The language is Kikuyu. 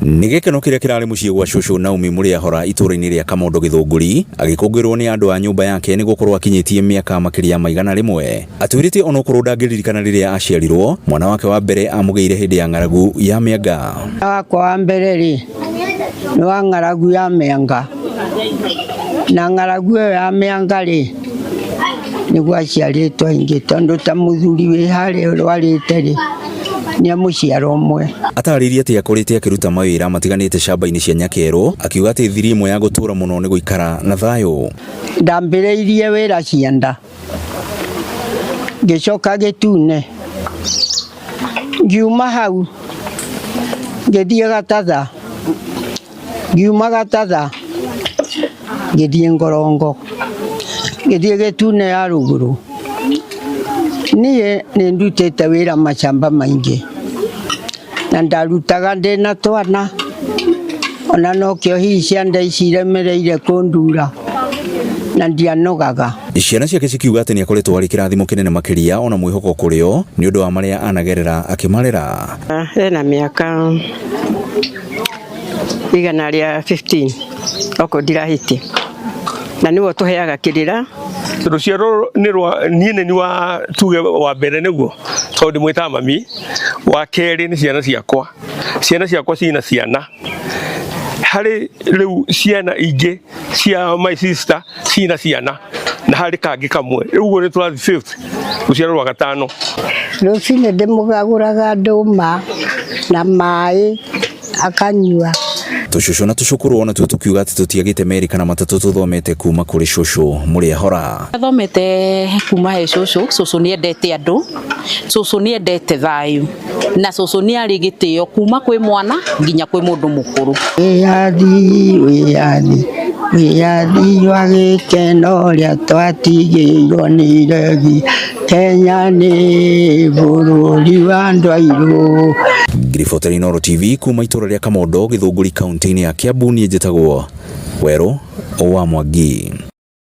Nĩ gĩkeno kĩrĩa kĩrarĩ mũciĩ gwa cũcũ Naomi Mũrĩahora itũũra-inĩ rĩa Kamondo Gĩthũngũri, agĩkũngũĩrwo nĩ andũ a nyũmba yake nĩ gũkorwo akinyĩtie mĩaka makĩria ma 100. Atwĩrĩte onokorwo ndangĩririkana rĩrĩa aciarirwo, mwana wake wa mbere amũgĩire hĩndĩ ya ng'aragu ya mĩanga. Wakwa wa mbere rĩ, nĩ wa ng'aragu ya mĩanga. Na ng'aragu ĩyo ya mĩanga rĩ, nĩguo aciarĩtwo aingĩ tondũ ta mũthuri wĩ harĩa ũrwarĩte rĩ, nĩ amũciara ũmwe. Atarĩirie atĩ akorĩte akĩruta mawĩra matiganĩte camba-inĩ cia Nyakerũ, akiuga atĩ thiri ĩmwe ya gũtũũra mũno nĩ gũikara na thayũ. Ndambĩrĩirie wĩra cianda, ngĩcoka gĩtune, ngiuma hau ngĩthiĩ Gatatha, ngiuma Gatatha ngĩthiĩ Ngorongo, ngĩthiĩ Gĩtune ya rũgũrũ. Niĩ nĩ ndutĩte wĩra macamba maingĩ na ndarutaga ndĩna twana ona nokĩo hihi cianda ici iremereire kũndura na ndianogaga. Ciana ciake cikiuga atĩ nĩ akoretwo arĩ kĩrathimo kĩnene makĩria ona mwĩhoko kũrĩ o nĩ ũndũ wa marĩa anagerera akĩmarera. Ena mĩaka 115 okorwo ndirahĩtia, na nĩwe ũtũheaga kĩrĩra. Rũciaro nĩ rwa niĩ nĩ wa tuge wa mbere nĩguo tondũ ndĩmwĩtaga mami, wa kerĩ nĩ ciana ciakwa, ciana ciakwa cina ciana, harĩ rĩu ciana ingĩ cia my sister cina ciana na harĩ kangĩ kamwe, rĩu ũguo nĩ tũrathiĩ fifth, rũciaro rwa gatano. Rũcinĩ ndĩmũgagũraga ndũma na maĩ akanyua. Tũcũcũ na tũcũkũrũ ona tuo tũkiuga atĩ tũtiagĩte merĩ kana matatũ tũthomete kuma kũrĩ cũcũ Mũrĩahora. Thomete kuma he cũcũ, cũcũ nĩ endete andũ, cũcũ nĩ endete thayũ, na cũcũ nĩ arĩ gĩtĩo kuma kwĩ mwana nginya kwĩ mũndũ mũkũrũ. Wĩyathi, wĩyathi, wĩyathi wa gĩkeno ũrĩa twatigĩirwo nĩ iregi, Kenya nĩ bũrũri wa andũ airũ. Ngiribotera Inooro TV kuma itũra rĩa Kamondo Gĩthũngũri kaunti-inĩ ya Kiambu, niĩ njĩtagwo Werũ wa Mwangi.